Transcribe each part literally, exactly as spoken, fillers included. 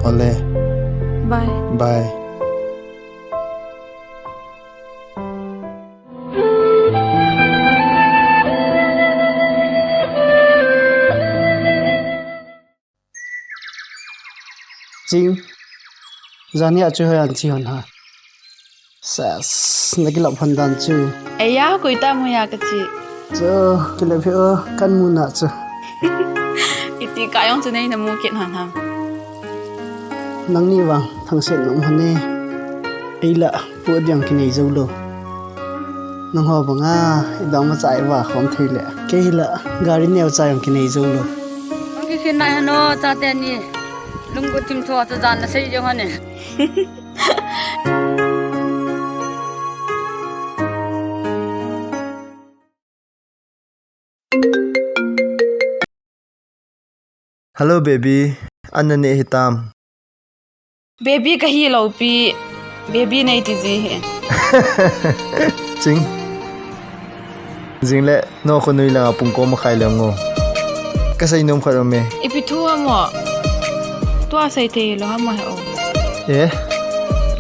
Ole. Bye. Bye. Ching. Jani a chu hoi an chi hon ha. Sas, na kilap hon dan chu. Eya, koi ta mu ya ka chi. Chu, kilap hi o, kan mu na chu. Iti ka jong chu nei na mu kit hon ham. Nangni vang, thangset nom hon e. Ei la, pu diang kinei jou lou. Nangho banga, idang macha iva khom thei le. Kei hi la, gari neocha jong kinei jou lou. Ang kikhin nai hano, chate ni. Lunggel thim thua chu jan na sei jong hane. Hello, baby. An na neh hitam? Baby ka hi lou pi. Baby nei ti ji hi. Ching. Jing le, no khonui langa pung ko makhai le ngo. Ka sei nom khat um e. Ipi thu ham o? Tua sei thei lou ham o he o. Eh,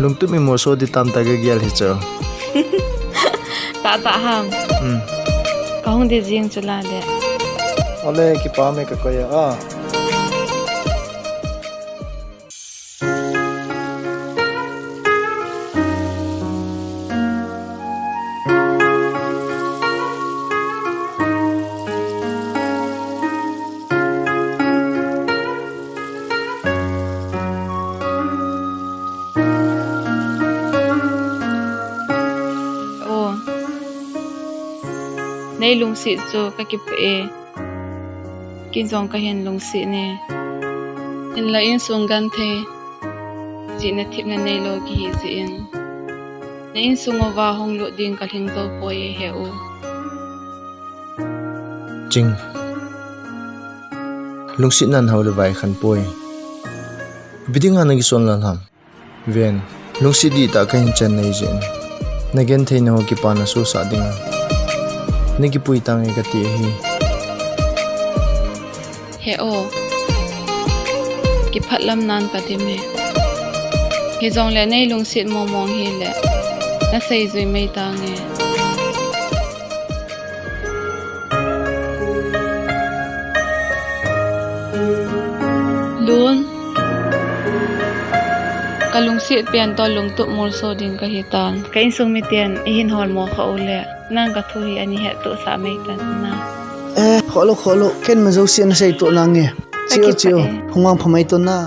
lungtup imolso di tam ta ka gel hi chu. Tah tah ham. Hmm. Ka hung di jing chu la le. Ole, kipa me ka koi a. O, nei lungset chu ka kipah e. Ken jong ka hin lungset e. Hinla insung genthei, jihna thepna neilou kihi jeh in, na insung uva hung lut ding ka lhing jou poi e he u. Ching. Lungsetna in hao le vai khen poi. Ipi dinga na kison lal ham. Ven, lungset dihtah ka hin chan na hi jeh in, na genthei na ho kipana sosah dinga na kipui tange ka ti ahi. He o, kipah lam nan ka dim e. Hijongle nei lungset mong mong hile, na seijui mai tange. Lun, ka lungset pen toh lungtup molso ding ka hi tan. Ka insung miten i hin holmo kha u le, nang ka thu hi ani hettohsah mai tan na. Eh, kholo, kholo, ken ma jouse na sei toh nange. Ka kipah e. Chio, chio, hung vang pha mai toh na.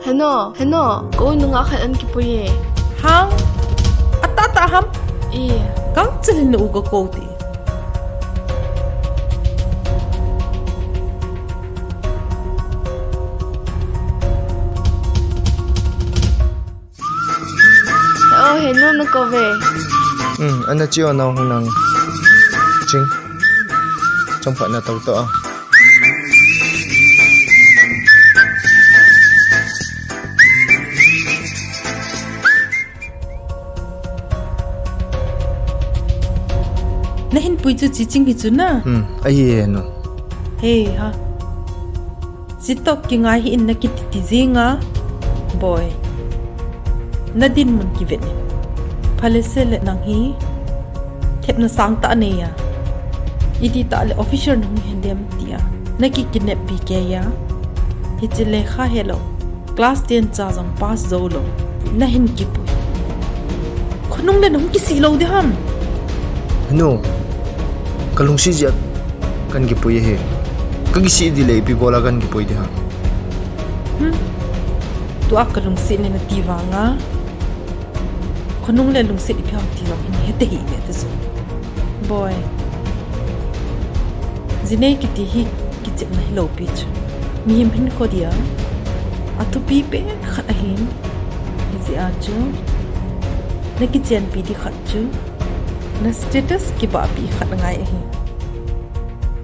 Heno, heno, ka u nungah khat an kipui e. Hang, atah tah ham? E. Kang chilin u ka ko ti. Oh, heno na ko ve. Hmm, ana chi o nau hung nang. Ching. Chomkhat na tau to a. Nahin pui chu Chiching hi chu na. Hmm, ahi e nu. He ha. Chitok kingai hih in nakiti ti jinga. Boy. Nadinmun kivet in. Phalese le nang hi. Thepna sangtah neiya. Iti tah le officer nahung hen dem tia. Naki kidnap pi keiya. Hiche lekha helou. Class ten cha jong pass jou lou. Nahin kipui. Khonung le nahung kisih lou ding ham. Henu. Kalungset jeh a kahin kipui ahi. Kakisih ding le ipi bola kahin kipui ding ham. Hmm. Tua kalungset le nati vanga. Khonung le lungset ipi ham ti jong hin hete hih ve te chu. Boy. Jinei kiti hi kichepna hilou pi chu. Mihem hinkho dia. Athupi pen khat ahin. Hijeh a chu. Nakichenpi ding khat chu. Na status kibahpi khat angai ahi.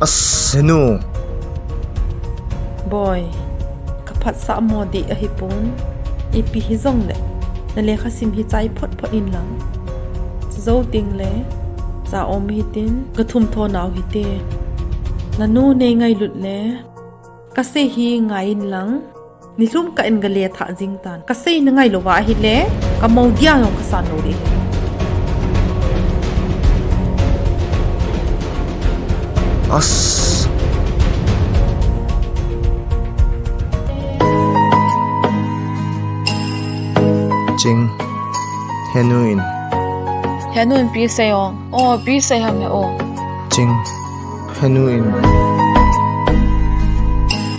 As, Henu. Boy. Kaphatsah mo ding ahipon, ipi hijongle, na lekha sim hi chai phot phot in lang. Chujou teng le, cha um hitin, kathum tho nau hite. Nanu nei ngailut le, kasei hi ngai in lang. Nilhum kah in gale thah jing tan. Kasei na ngailou va ahile, kamou dia jong kasan lou ding ahi. As. Ching. Henu in. Henu in pi sei o. O, pi sei ham he o. Ching. Henu in.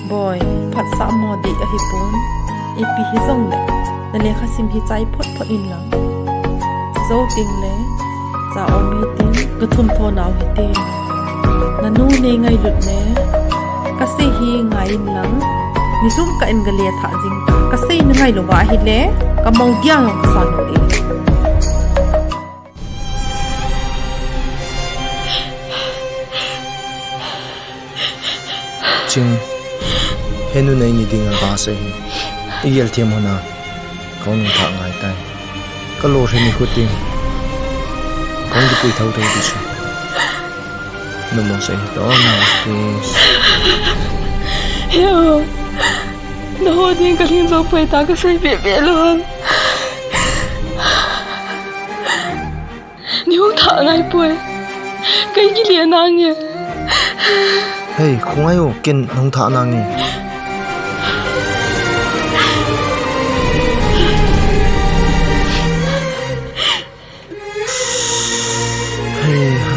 Boy, phatsah mo ding ahipon. Ipi hijongle. Na lekha sim hi chai phot phot in lang. Jou teng le. Cha um hitin. Kathum tho nau hite. Nanu nei ngailut le. Kasei hi ngai in lang. Nilhum kah in gale thah jing tan. Kasei na ngailou va ahile. Kamou dia jong kasan lou ding. Ching, Henu nei ni dinga kasei hi. Igel them hon a. Kahung nungthah ngai tai. Kalolhin nikho teng. Kahung kipui thou thou ding chu. Namu sei to na, please. Heo. Naho ding kalhing jou poi ta kasei bebe lou. Nei hung thah ngai poi. Kei kile nange. Hei, khongai o, ken hung thah nange. Hei ha.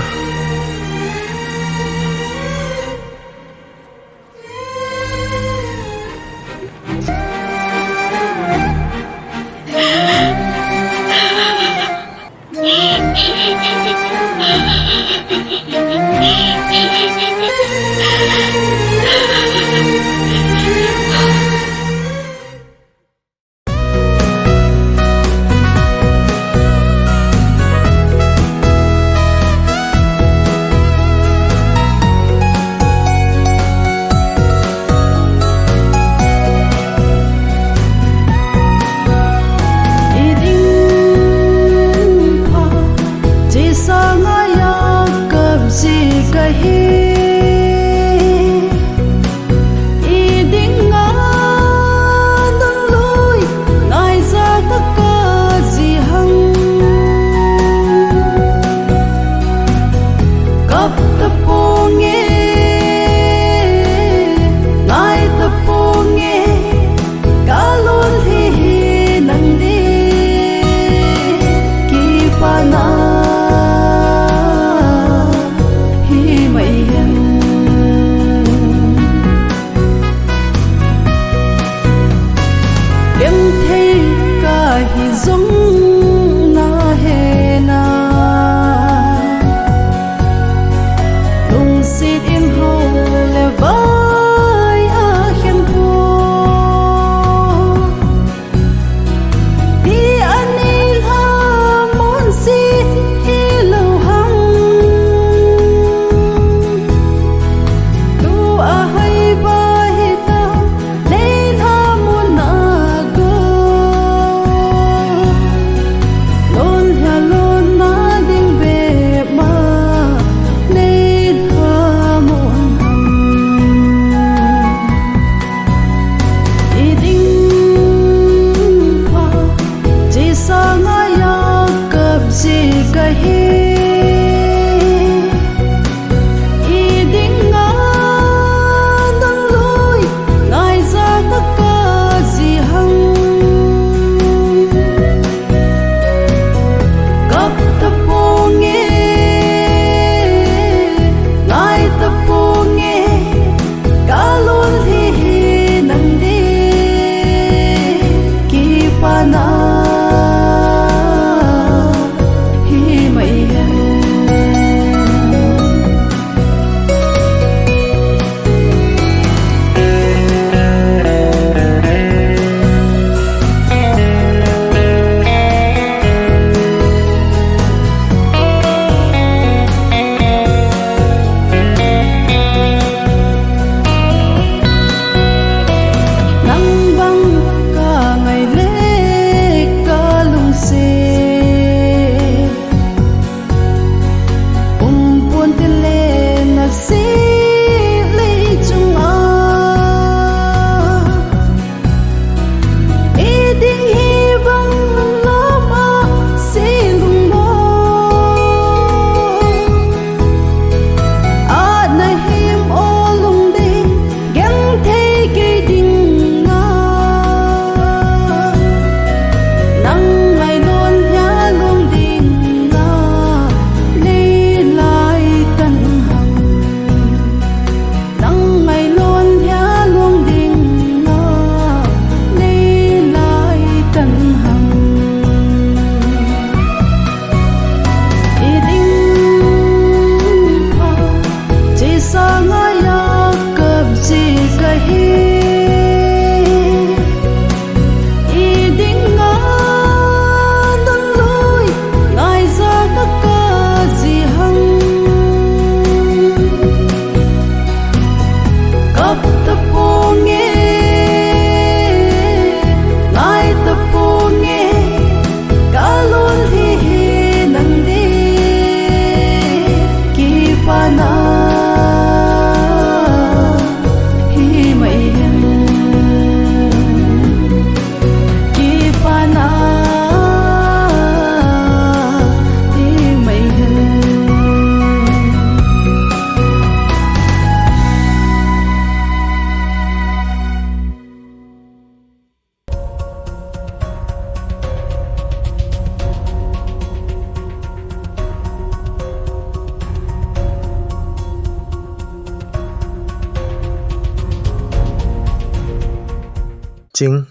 Ching,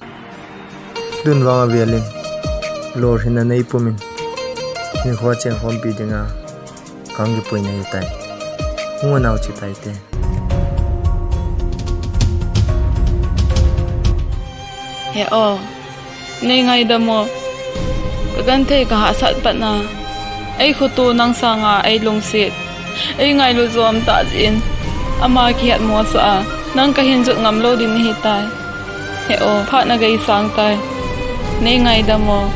tun vang avelin lolhinna nei pumin hinkho chengkhompi dinga kahung kipui nahitai. Hung o nao, che taite. He o, nei ngaidam o. Kagenthei kahahsat patna, eikhoto nang sanga eilungset, eingailu jom tah jeh in ama kihetmosah a, nang kahin jot ngam lou ding nahitai. He o, phat nageisang tai. Nei ngaidam o.